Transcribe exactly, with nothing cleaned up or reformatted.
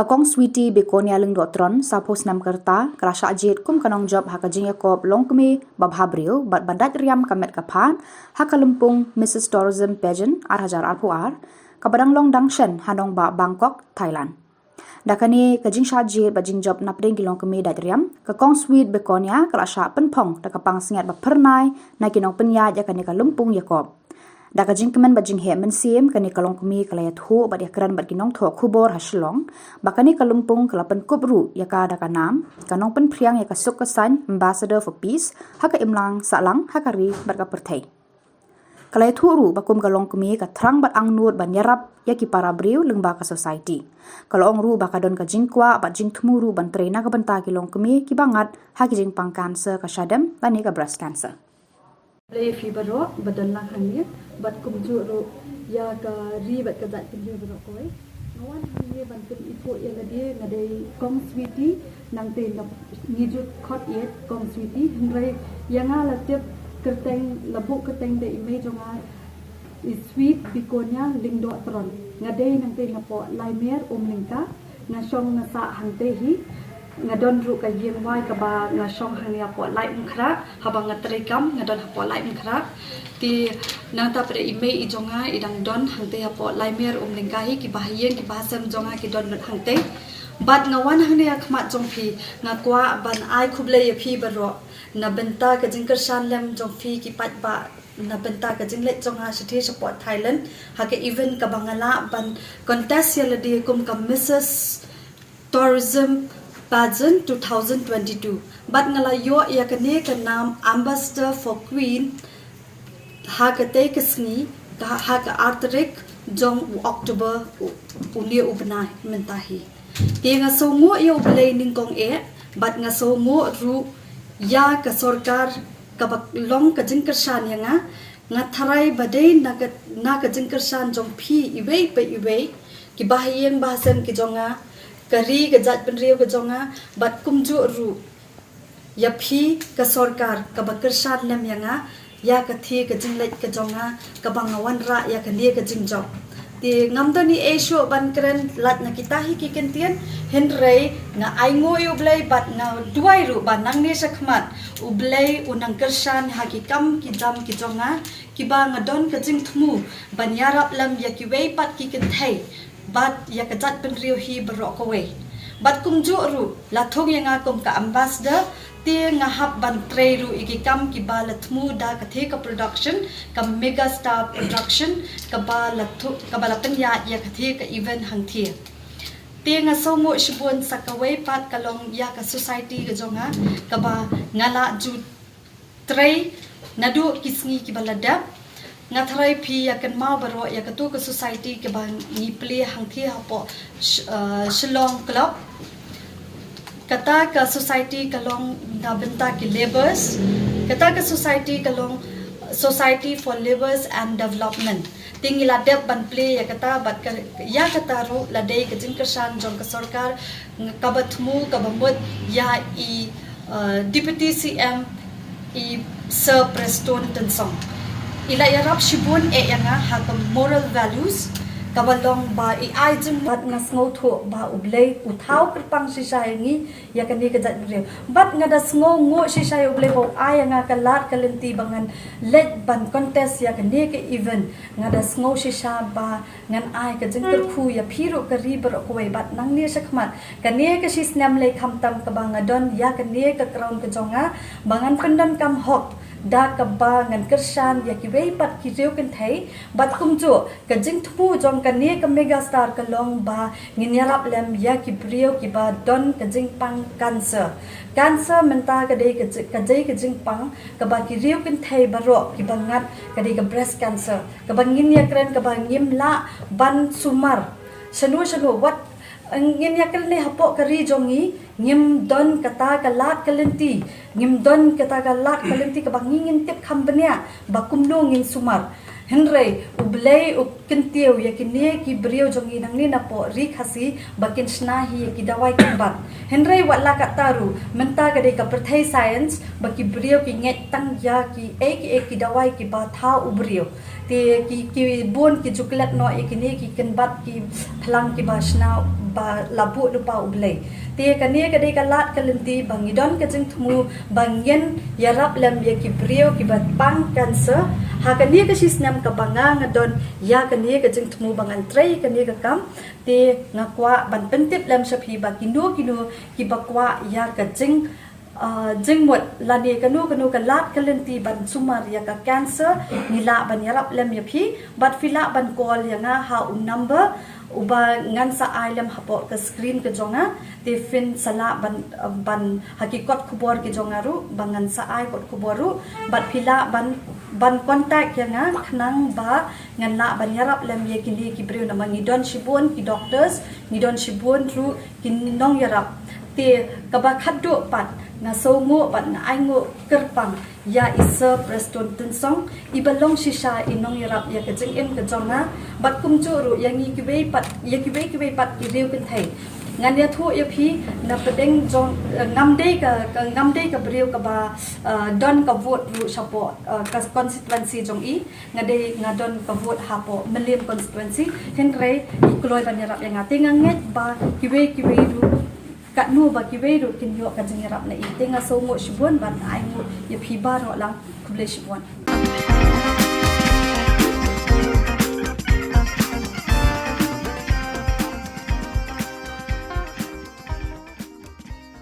Ka Kong Sweety Begonia Lyngdoh Tron, sawphew snem ka rta, ka la shah jied kum ka nongjop ha ka jingïakop longkmie babha briew bad ba dait riam ka met ka phad ha ka lympung Missus Tourism Pageant ar hajar arphew ar, kaba dang long dang shen ha nongbah Bangkok, Thailand. Da kane ka jingshah jied bad jingjop napdeng ki longkmie dait riam, ka Kong Sweety Begonia ka la shah pynphong da ka pansngiat ba phyrnai na ki nongpynïaid ïa kane ka lympung ïakop. Da ka jingkmen bad jingheh mynsiem, kane ka longkmie ka la ïathuh bad ïakren bad ki nongthoh khubor ha Shillong ba kane ka lympung ka la pynkup ruh ïa ka da ka nam ka nongpynphriang ïa ka suk ka saiñ, Ambassador for Peace, ha ka imlang sahlang, ha ka ri bad ka pyrthei. Ka la ïathuh ruh ba kum ka longkmie ka thrang bad angnud ban ïarap ïa ki para briew lyngba ka society. Ka la ong ruh ba ka don ka jingkwah bad jingthmu ruh ban trei na ka bynta ki longkmie kiba ngat ha ki jingpang cancer ka shadem lane ka breast cancer. Blei ïa phi baroh ba don lang hangne bad kumjuh ruh ïa ka ri bad ka jaitbynriew baroh kawei. Nga wan hangne ban pyni ïa lade, nga dei Kong Sweety, nangta ngi ju khot ïa Kong Sweety, hynrei ïa nga la tip kyrteng, la buh kyrteng da i mei jong nga, i Sweety Begonia Lyngdoh Tron. Nga dei nangta napoh Laimer Umlyngka, nga shong nga sah hangta hi. Nga don ruh ka ïing wai kaba nga shong hangne hapoh Laitumkhrah, haba nga trei kam nga don hapoh Laitumkhrah. Te nangta pat i mei i jong nga i dang don hangta hapoh Laimer Umlyngka hi, ki bahaïing ki bahasem jong nga ki don lut hangta. Bad nga wan hangne ha khmat jong phi, nga kwah ban ai khublei ïa phi baroh na bynta ka jingkyrshan lem jong phi ki paidbah na bynta ka jingleit jong nga shathie shapoh Thailand ha ka event kaba nga lah ban contest ïa lade kum ka Missus Tourism Pageant two thousand twenty-two. Bad nga la ïoh ïa kane ka nam Ambassador for Queen ha katei ka sngi, ka, ha ka ar tarik jong u October, u, une u bnai mynta hi. Te nga sngewnguh ïa U Blei nyngkong eh, bad nga sngewnguh ruh ïa ka sorkar kaba long ka jingkyrshan ïa nga. Nga tharai ba dei na ka, na ka jingkyrshan jong phi iwei pa iwei, ki bahaïing bahasem ki jong nga, ka ri ka jaitbynriew ka jong nga, bad kumjuh ruh ïa phi ka sorkar kaba kyrshan lem ïa nga ïa kathie ka jingleit ka jong nga kaba nga wanrah ïa kane ka jingjop. Te ngam don ei ei shuh ban kren lait na kita hi ki kyntien, hynrei nga ainguh ïa U Blei bad nga duwai ruh ba nangne shakhmat U Blei un nang kyrshan ha ki kam ki jam ki jong nga, kiba nga don ka jingthmu ban ïarap lem ïa kiwei pat ki kynthei bad ïa ka jaitbynriew hi baroh kawei. Bad kumjuh ruh, la thung ïa nga kum ka ambassador, te nga hap ban trei ruh ïa ki kam kiba la thmu da kathie ka production, ka Megastar Production, kaba la thu-, kaba la pynïaid ïa kathie ka event hangthie. Te nga sngewnguh shibun sa kawei pat ka long ïa ka society ka jong nga, kaba nga la ju trei naduh ki sngi kiba la dep. Nga tharai phi ïa kynmaw baroh ïa katu ka society kaba ngi plie hangthie hapoh Sh-, uh, Shillong Club. Kata ka society ka long na bynta ki labours. Kata ka society ka long Society for Labours and Development. Te ngi la dep ban plie ïa kata bad ka, ïa kata ruh la dei ka jingkyrshan jong ka sorkar, kaba thmu kaba mut ïa i, uh, Deputy C M, i Sir Prestone Tynsong. I la ïarap shibun eh ïa nga ha ka moral values, kaba long ba i ai jingmut. Bad nga sngewthuh ba U Blei u thaw kyrpang shisha ïa ngi, ïa kane ka jaitbynriew. Bad nga da sngewnguh shisha ïa U Blei ba u ai ïa nga ka lad ka lynti ba ngan leit ban contest ïa kane ka event. Nga da sngew shisha ba ngan ai ka jingkyrkhu ïa phi ruh ka ri baroh kawei bad nangne shakhmat. Kane ka shisnem lei khamtam kaba nga don ïa kane ka crown ka jong nga, ba ngan pyndonkam hok da kaba ngan kyrshan ïa kiwei pat ki riew kynthei, bad kumjuh ka jingthmu jong kane ka Megastar ka long ba ngin ïarap lem ïa ki briew kiba don ka jingpang cancer. Cancer mynta ka dei ka ji-, ka dei ka jingpang kaba ki riew kynthei baroh kiba ngat, ka dei ka breast cancer. Kaba ngin ïakren kaba ngim lah ban sumar shano shano, wat ngin ïakren ne hapoh ka ri jong ngi, ngim don kata ka lad ka lynti, ngim don kata ka lad ka lynti kaba ngi ngin tip kham bniah ba kumno ngin sumar. Hynrei U Blei u kyntiew ïa kine ki briew jong ngi nangne napoh ri Khasi ba kin shna hi ïa ki dawai kynbat. Hynrei wat la katta ruh, mynta ka dei ka pyrthei science ba ki briew ki ngeit tang ïa ki ei ki ei ki dawai kiba thaw u briew. Te ki, ki bun ki ju klet noh ïa kine ki kynbat ki phlang kiba shna ba la buh lypa U Blei. Te kane ka dei ka lad ka lynti ba ngi don ka jingthmu ba ngin ïarap lem ïa ki briew kiba pang cancer. Ha kane ka shisnem kaba nga nga don ïa kane ka jingthmu ba ngan trei kane ka kam. Te nga kwah ban pyntip lem sha phi ba kino kino kiba kwah ïa ka jing, ah, jingmut lane kano kano ka lad ka lynti ban sumar ïa ka cancer, ngi lah ban ïarap lem ïa phi. Bad phi lah ban call ïa nga ha u number uba ngan sa ai lem hapoh ka screen ka jong nga. Te phin sa lah ban, ban ha ki kot khubor ki jong nga ruh ba ngan sa ai kot khubor ruh. Bad phi lah ban, ban contact ïa nga khnang ba ngan lah ban ïarap lem ïa kine ki briew namar ngi don shibun ki doctors, ngi don shibun ruh ki nongïarap. Te kaba khatduh pat nga sngewnguh bad nga ainguh kyrpang ïa i Sir Prestone Tynsong, iba long shisha i nongïarap ïa ka jingim ka jong nga, bad kumjuh ruh ïa ngi kiwei pat, ïa kiwei kiwei pat ki riew kynthei. Ngan ïathuh ïa phi na pdeng jong, eh, ngam dei ka, ka, ngam dei ka briew kaba, eh, don ka vote ruh shapoh, eh, ka constituency jong i. Nga dei nga don ka vote hapoh Mylliem constituency. Hynrei i kloi ban ïarap ïa nga. Te nga ngeit ba kiwei kiwei ruh, katno ba kiwei ruh kin ïoh ka jingïarap na i. Te nga sngewnguh shibun bad ainguh ïa phi baroh lang. Khublei shibun.